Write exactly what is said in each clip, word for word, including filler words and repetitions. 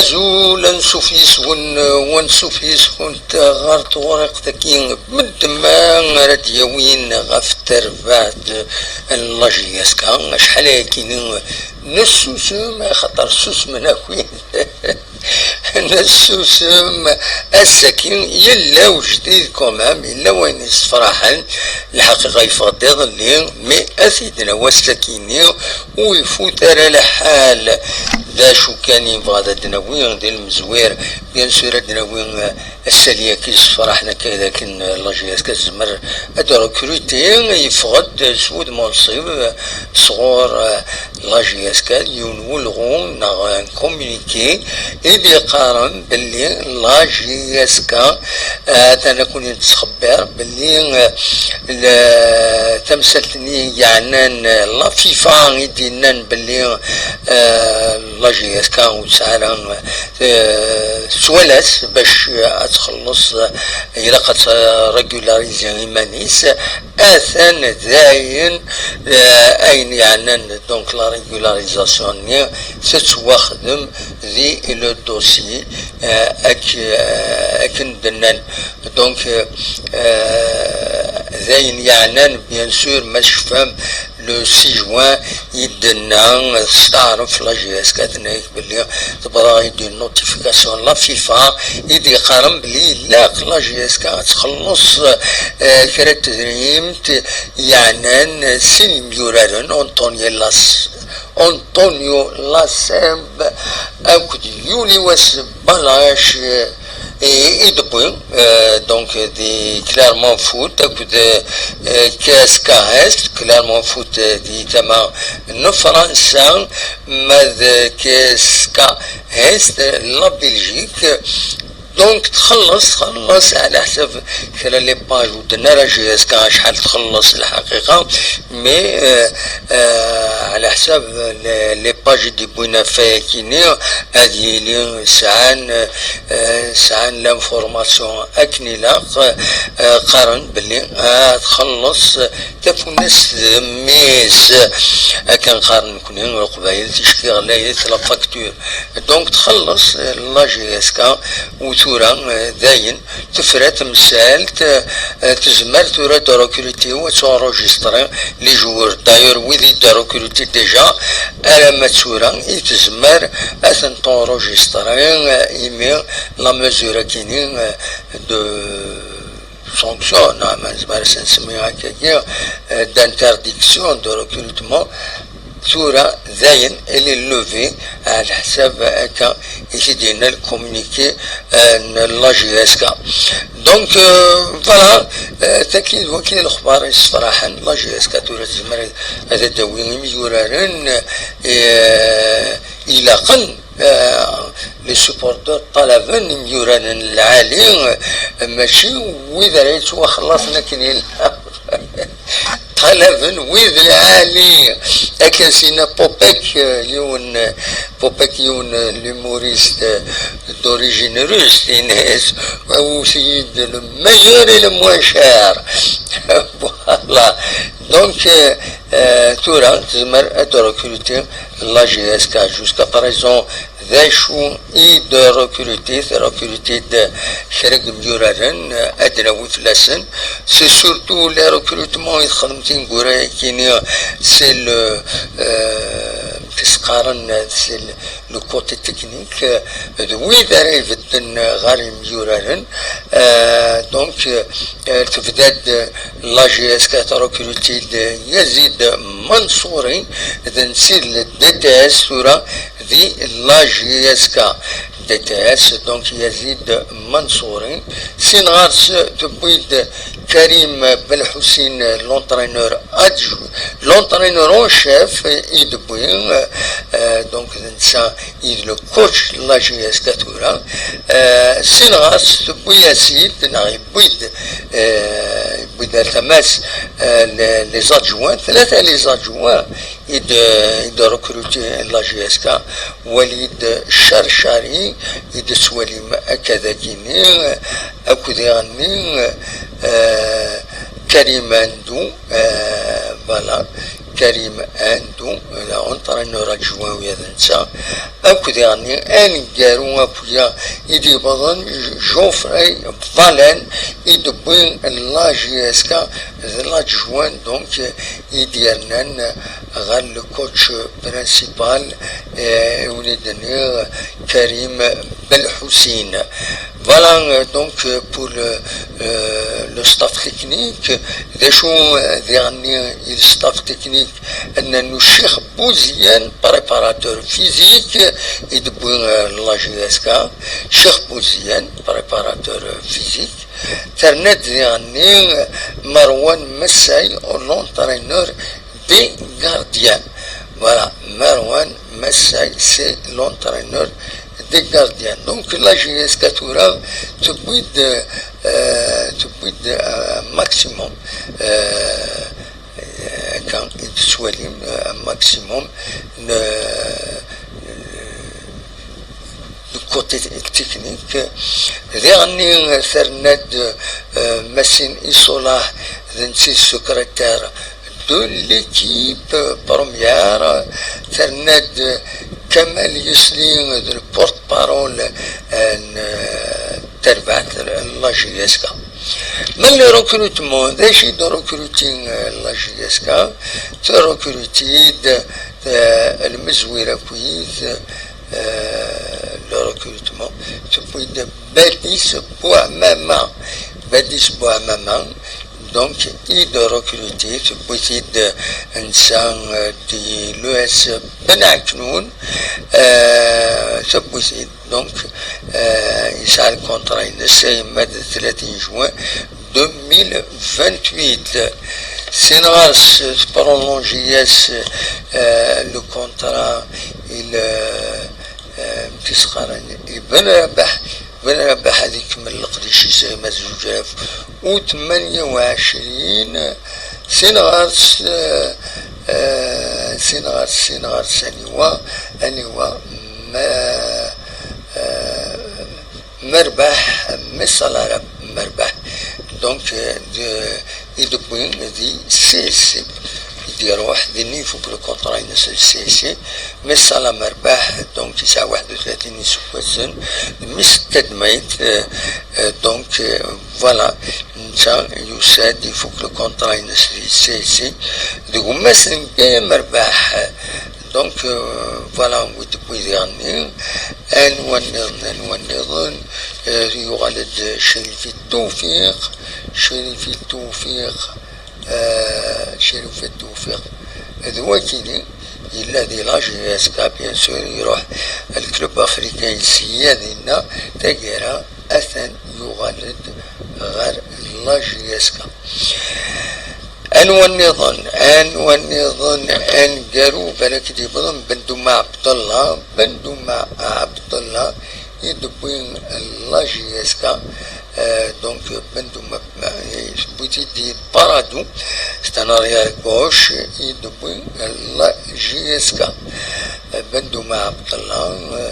Azul, ansuf yes-wen, wansuf yes-went ɣer tewriqt-agi. Medden ma ara d-yawin ɣef terbaɛt n la J S K, acḥal ayakini nessusem, axaṭer ssusmen akk wid. Nessusem. Ass-agi yella ujdid quand même, yella wayen yessefraḥen. Lḥaqiqa yeffeɣ-d iḍelli, mais ad t-id-nawi ass-agi-nni, ur ifut ara lḥal. D acu kan i nebɣa ad d-nawi di lemzwir, bien sûr ad d-nawi, euh, asali-agi yessefraḥen akka d akken, euh, la J S K tezmer ad d-recruter, yeffeɣ-d s wudem unṣib, euh, sɣur, euh, la J S K, yiwen n welɣu neɣ un communiqué i d-yeqqaren belli la J S K, euh, atan ad ken-id-ttxebbiṛ belli, euh, le-, tamsalt-nni yeɛnan, euh, la FIFA i d-yennan belli, euh, la J S K ur tesɛi ara, euh, tettwala-tt bac, euh, ad txelleṣ, euh, ilaq ad tt-régulariser iman-is. Atan dayen, euh, ayen yeɛnan donc la régularisation-nni tettwaxdem di le dossier, euh, ak-, euh, akken d-nnan. Donc, euh, euh, d ayen yeɛnan, bien sûr, ma tecfam, le six juin i d-tenna, testeɛref la J S K, tenna-yak belli tebḍa-yi-d une notification la FIFA i d-yeqqaren belli ilaq la J S K ad txelleṣ, euh, kra n tedrimt yeɛnan sin yemyuraren, Antonio Las-, Antonio Lassembe akked Yuli Wasem Balache, euh, i, i d-wwi, euh, donc, di Clermont Foot akked, euh, K S K Est, Clermont Foot, euh, di tama n Fransa, ma d K S K Est, la Belgique. Donc, txelleṣ, txelleṣ ɛla ḥsab kra les pages ur d-tenna ara J S K acḥal txelleṣ lḥaqiqa, mais, euh, euh, ɛla ḥsab les, les pages i d-yewwin ɣef wayagi-nni ad yili sɛan, euh, sɛan l'information akken ilaq, euh, qqaren belli, ah, txelleṣ tafunast d mmi-s, akken qqaren nekni Leqbayel, ticki ɣlayet la facture. Donc txelleṣ, euh, la J S K, u tura, euh, dayen tefra temsalt, euh, tezmer tura ad recruter u ad tenregistrer les joueurs. D'ailleurs, wid i d-recruter déjà, alamma d tura i tezmer ad ten-tenregistrer, euh, imi la mesure-agi-nni, euh, de sanction, neɣ ma nezmer ad s-nsemmi akkagi, euh, d'interdiction de recrutement, tura dayen elle est levée, ɛla ḥsab akka i t-id-yenna le communiqué, euh, n la J S K. Donc, euh, voilà, euh, taki d waki lexbar yessefraḥen, la J S K tura tezmer ad d-tawi imyuraren, euh, ilaqen, euh, les supporters ṭalaben imyuraren n lɛali, euh, mačči wid ara yettwaxellaṣen akken ilaq. Ṭalaben wid lɛali. Akken s-yenna Popek, euh, yiwen, euh, Popek, yiwen, euh, l'humoriste, euh, d'origine russe, yenna-as, awit-iyi-d le meilleur et le moins cher. Voilà. Donc, euh, euh, tura tezmer ad recruter la J S K. Jusqu'à présent, d acu i d-recruter, recruter-d kra n yemyuraren, ad d-nawi fell-asen. C'est surtout les recrutements i txedmem tineggura-agi-nni, c'est le, euh, s-qqaren, c'est le, le côté technique, euh, d wid ara ibedden ɣer yemyuraren. Euh, donc, euh, tebda-d la J S K, trecruter-d Yazid Mansouri, d netta i d le D T S tura di la J S K. D T S, donc Yazid Mansouri. Sin ɣer-s tewwi-d Karim Belḥusin, l'entraîneur adjoint, l'entraîneur en chef, i d-tewwi, euh, donc d netta i d le coach n la J S K tura. Euh, sin ɣer-s tewwi-as-id, neɣ yewwi-d, euh, yewwi-d ar tama-s, euh, les, les adjoints, tlata les adjoints i d, i d-recruter la J S K, Walid Charchari, i d-tettwalim akka dagi-nni, akked iɣenni, euh, Karim Andou, euh, voilà. Karim Andou, entraîneur adjoint ula d netta, akked diɣenni aneggaru akk-ya i d-yewwḍen, Geoffrey Valen, i d-wwin la J S K, d l'adjoint, donc, i d-yernan ɣer le coach principal, eh, i wen-d-nniɣ, Karim Belḥusin. Voilà, euh, donc, euh, pour le, euh, le staff technique, d acu, euh, diɣenni i le staff technique, annan Ccix Bouziane, préparateur physique, i d-wwin, euh, la J S K, Ccix Bouziane, préparateur, euh, physique, terna-d diɣenni, euh, Marwan Massay, l'entraîneur des gardiens. Voilà, Marwan Massay, c'est l'entraîneur des gardiens. Donc, la J S K tura, tewwi-d, euh, tewwi-d un maximum, euh, kan i tettwalim, euh, un maximum, euh, du côté technique. Diɣenni, terna-d, euh, Masin Isolah, d netta i d secrétaire de l'équipe première, terna-d Kamal Yesli, d le porte-parole n, euh, terbaɛt n la J S K. Mais le recrutement, d acu i d recruting, euh, la J S K, terrecruti-d, euh, lmezwir akkit, euh, le recrutement, tewwi-d Badis Bouhamama, Badis Bouhamama, donc, i d recruti, tewwi-t-id netta, euh, di l'U S Ben Aknoun, euh, tewwi-t-id, donc, euh, yesɛa le contrat-ines, yemma d tlatin juin deux mille vingt-huit. Sin ɣer-s tprolongi-yas, euh, le contrat, il, euh, euh, amek i s-qqaren, i Ben Rabaḥ, Ben Rabaḥ ad ikemmel leqdic-is, ma d zuǧ alaf u tmanya u ɛecrin, sin ɣer-s, euh, euh, sin ɣer-s, sin ɣer-s, aniwa, aniwa, ma, euh, Merbaḥ, Messalara Merbaḥ. Donc, euh, de, i d-wwin di C S C. I d-iruḥ, dinna ifuk le contrat-ines di C S C. Messala Merbaḥ, donc, yesɛa waḥed u tlatin iseggasen. Mmi-s n tadmayt, euh, euh, donc, euh, voilà, netta yusa-d, ifuk le contrat-ines di C S C. Deg ummas n Gaya Merbaḥ, donc, euh, voilà, wi d-wwi diɣenni. Anwa nniḍen, anwa nniḍen, euh, yuɣal-d Cerifi Tewfiq, Cerifi Tewfiq, euh, Cerifi Tewfiq. D wakini, yella di la J S K, bien sûr, iruḥ le club africain, yesla dinna, taggara, atan yuɣal-d ɣer la J S K. Anwa nniḍen, anwa nniḍen, aneggaru, balak d-yewwḍen, Bendouma Abdallah, Bendouma Abdallah, i d-wwin la J S K, euh, donc Bendouma, euh, tewwi-t-id di Paradou, c'est un arrière gauche, i d-wwin la J S K. Euh, Bendouma Abdallah, euh,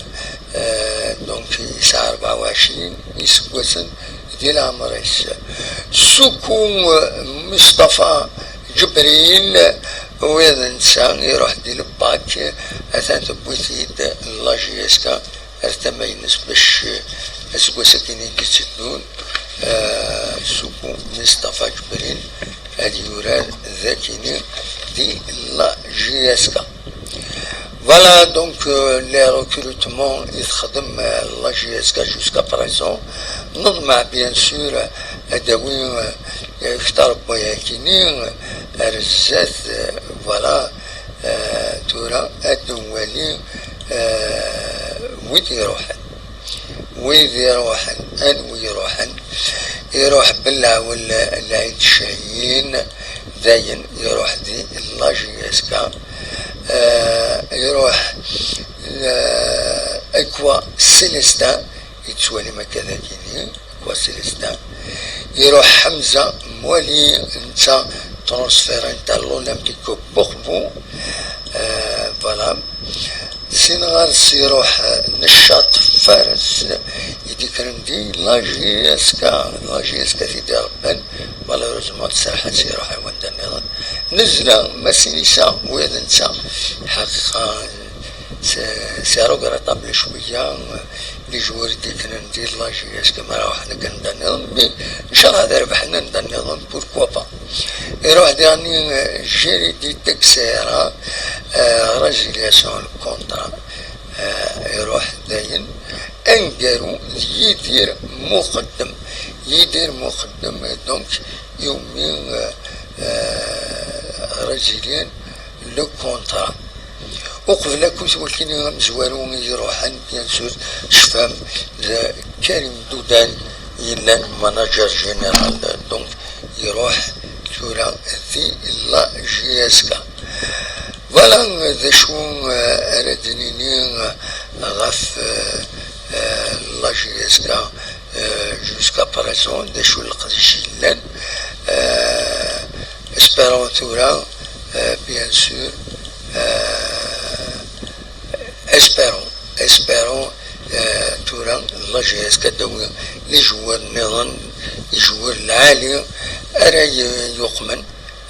euh, donc yesɛa rebɛa u ɛecrin iseggasen di leɛmer-is. Suku, euh, Mustafa Ǧebril, wi d netta iruḥ di Lebak, atan tewwi-t-id la J S K ar tama-ines bac, eh, aseggas-agi i d-itteddun, eh, Suku Mustafa Ǧebril ad yurar dagini di la J S K. Voilà, donc, euh, les recrutements i texdem, euh, la J S K jusqu'à présent. Neḍmeɛ, bien sûr, ad d-awi, euh, kter n wayakini, euh, ar zdat, euh, voilà, euh, tura ad nwali, euh, wid iruḥen. Wid iruḥen, anwi iruḥen? Iruḥ Belɛwel Lɛid Cahin, dayen iruḥ di la J S K. Euh, iruḥ, euh, Aqua Célestin, yettwalim akka dagini, Aqua Célestin. Iruḥ Ḥemza Mwali, netta transféré-t ar l'Olympique Bourbourg. Euh, voilà. Sin ɣer-s iruḥ, eh, neccaṭ fares i d-ikkren di la J S K, la J S K t-id-iṛebban, malheureusement tserreḥ ad tt-iruḥ ar wanda nniḍen. Nezla, ma sinisa, ula d netta, ḥaqiqa, c'est, c'est regrettable cwiya, les joueurs i d-ikkren di la J S K, ma ruḥen akken anda nniḍen, mais ncallah ad rebḥen anda nniḍen, pourquoi pas. Iruḥ diɣen, eh, Géry di Texera, eh, résiliation n contrat, eh, iruḥ dayen. Aneggaru d Yidir Muqeddem. Yidir Muqeddem, donc, iwumi, eh, eh, résilier le contrat. Uqbel akk, wagini amezwaru i iruḥen, bien sûr, tecfam, d Karim Dudan yellan manager général, donc iruḥ tura di la J S K. Voilà d acu, eh, ara d-nini, eh, ɣef, eh, eh, la J S K, eh, jusqu'à présent, d acu n leqdic yellan. Eh, espérons tura, eh, bien sûr, eh, espérons, espérons, eh, tura la J S K ad d-tawi les joueurs nniḍen, les joueurs lɛali ara y-, yuqmen,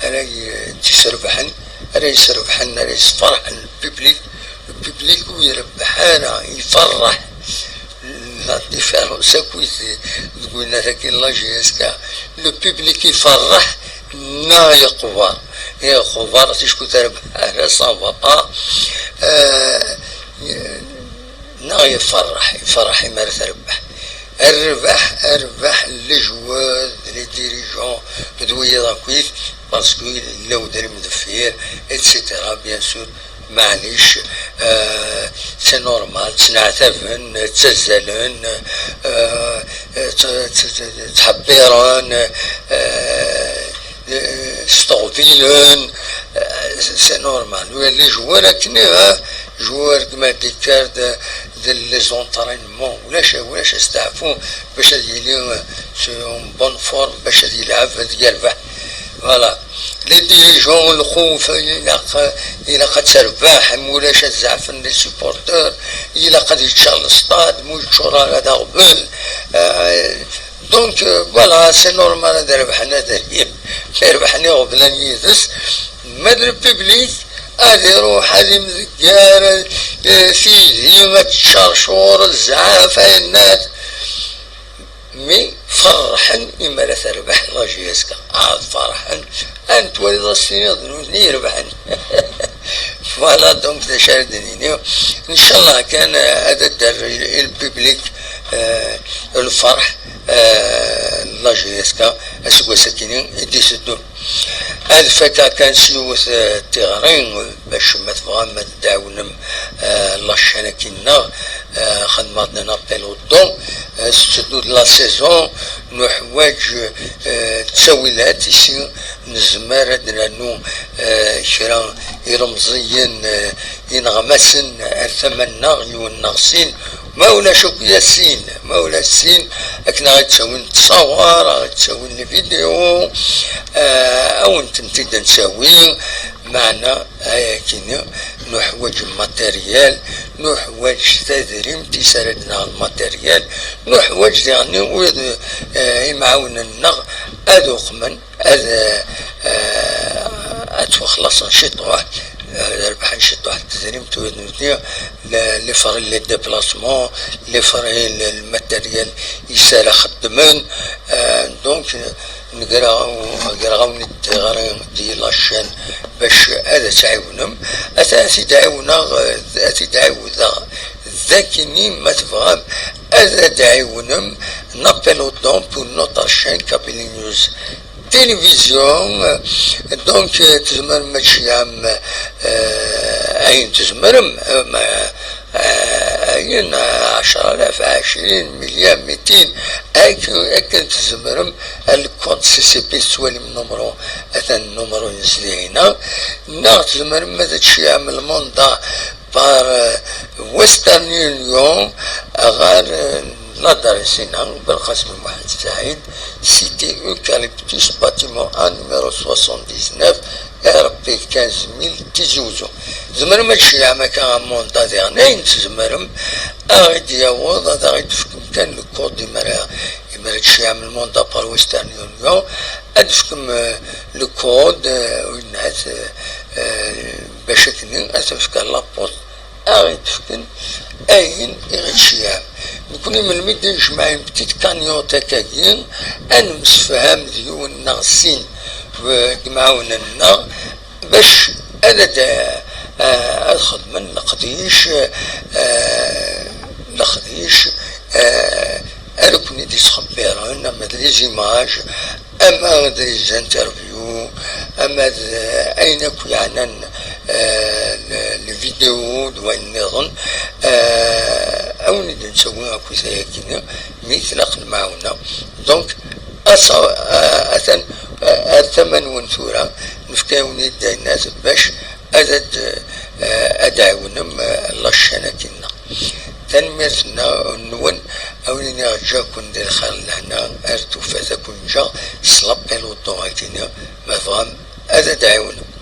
ara y-, tt-isrebḥen, ara yesrebḥen, ara yesferḥen le public, le public ur irebbeḥ ara, iferreḥ. La différence akkit deg winna-agi la J S K, le public iferreḥ neɣ yeqber. Yeqber, ticku terbeḥ ara, ça va pas. Euh, neɣ iferreḥ, iferreḥ imi ara terbeḥ. Rrbeḥ, rrbeḥ les joueurs, les dirigeants, d wiyaḍ akkit, parce que yella udrim deffir, et cetera, bien sûr. Maɛlic, euh, c'est normal, ttneɛtaben, ttazzalen, euh, tt-, tt-, tt-, ttḥebbiren, euh, euh, steɣbilen, euh, c'est normal. Ula d les joueurs akken, hein, joueurs kma d-yekker d, d les entraînements, ulac, ulac asteɛfu bac ad yili, euh, sur une bonne forme, bac ad yelɛeb, ad yerbeḥ. Voilà. Les dirigeants, lxuf, ilaq, ilaq ad terbeḥ, ma ulac ad zeɛfen les supporters, ilaq ad yeččar le stade, ma ur yeččur ara d aɣbel. Euh, donc, euh, voilà, c'est normal ad rebḥen adrim. Ma rebḥen iɣeblan yid-s, ma d le public, ad iruḥ, ad imdegger, euh, tidi, ad teččarcur, zɛaf, ayennat. Mi ferḥen imi ara terbeḥ la J S K. Ah, ferḥen. Ad twaliḍ ad s-tiniḍ d nutni irebḥen. Voilà, donc, d acu ara d-nini. Ncallah kan, eh, ad d-terr i, i le public, eh, lferḥ, eh, la J S K aseggas-agi i d-iteddun. Ad fakkeɣ kan s yiwet, eh, tiɣri, eh, bac ma tebɣam ad d-tɛawnem, eh, la chaîne-agi-nneɣ, eh, xedmeɣ-d un appel aux dons, eh, s tetteddu-d la saison, nuḥwaǧ, eh, ttawilat, ici nezmer ad d-nernu, eh, kra ilemẓiyen, eh, ineɣmasen ar tama-nneɣ, yiwen neɣ sin, ma ulac akk ya sin, ma ulac sin, akken ad ɣ-ttawin ttṣawar, ad ɣ-ttawin les vidéos, eh, ad wen-tent-id-nttawi, meɛna ayakini nuḥwaǧ matériel, nuḥwaǧ tadrimt is ara d-naɣ lmatériel, nuḥwaǧ diɣen wid, eh, imɛawnen-nneɣ ad uqmen, ad, eh, ad ttwaxlaṣen ciṭuḥ, ad rebḥen ciṭuḥ n tedrimt, wid nutni, le, les frais, les déplacements, les frais, le, le matériel is ara xeddmen. Eh, donc, negra-, greɣ-awen-d tiɣri di la chaîne bac ad tt-ɛiwnem. Ata ad t-id-ɛiwneɣ, eh, ad t-id-ɛiwdeɣ d akini, ma tebɣam ad d-ɛiwnem, un appel aux dons pour notre chaîne Kabylie News Télévision. Donc, eh, tzemrem ad tceyyɛem, eh, ayen tzemrem, eh, ma, eh, ayen, eh, ɛecra alaf, ɛecrin, milya, mitin, akken, akken tzemrem, ar le compte C C P, tettwalim numru, atan numru-ines dihin-a, neɣ tzemrem ad tceyyɛem lmunda par, eh, Western Union ɣer, eh, L'adresse-ina, Belqasem Muḥend Saɛid, cité Eucalyptus, bâtiment A, numéro soixante-dix-neuf, R P quinze mille, Tizi Uzzu. Tzemrem ad tceyyɛem akka amonda diɣen, ayen tzemrem, ad aɣ-d-yaweḍ, ad aɣ-d-tefkem kan le code, imara, imara tceyyɛem le monda par Western Union, ad d-tefkem, euh, le code, euh, winnat, euh, euh, bac akken ad tefk la poste, ad aɣ-d-fken ayen i ɣ-d-tceyyɛem. Nekkni melmi d-nejmeɛ une petite cagnotte akkagi, ad nemsefham d yiwen neɣ sin, euh, n yimɛawnen-nneɣ, bac ad, ad, euh, ad xedmen leqdic, euh, leqdic, euh, ara ken-id-yesxebbiren, ama d les images, ama d les interviews, ama d, euh, ayen akk yeɛnan, euh, le, le vidéo d wayen nniḍen, euh, ad wen-id-nttawi akk ayagi-nni, mi tlaq lemɛawna. Donc, asa, euh, atan, euh, ar tama-nwen tura, nefka-awen-id ayen bac ad, ad, euh, ad ɛiwnem, euh, la chaîne-agi-nneɣ. Tanemmirt-nwen, a wen-iniɣ ǧǧa-ken di lxir d lehna, ar tufat a ken-ǧǧeɣ s l'appel audio-agi-nni, ma tebɣam ad d-ɛiwnem.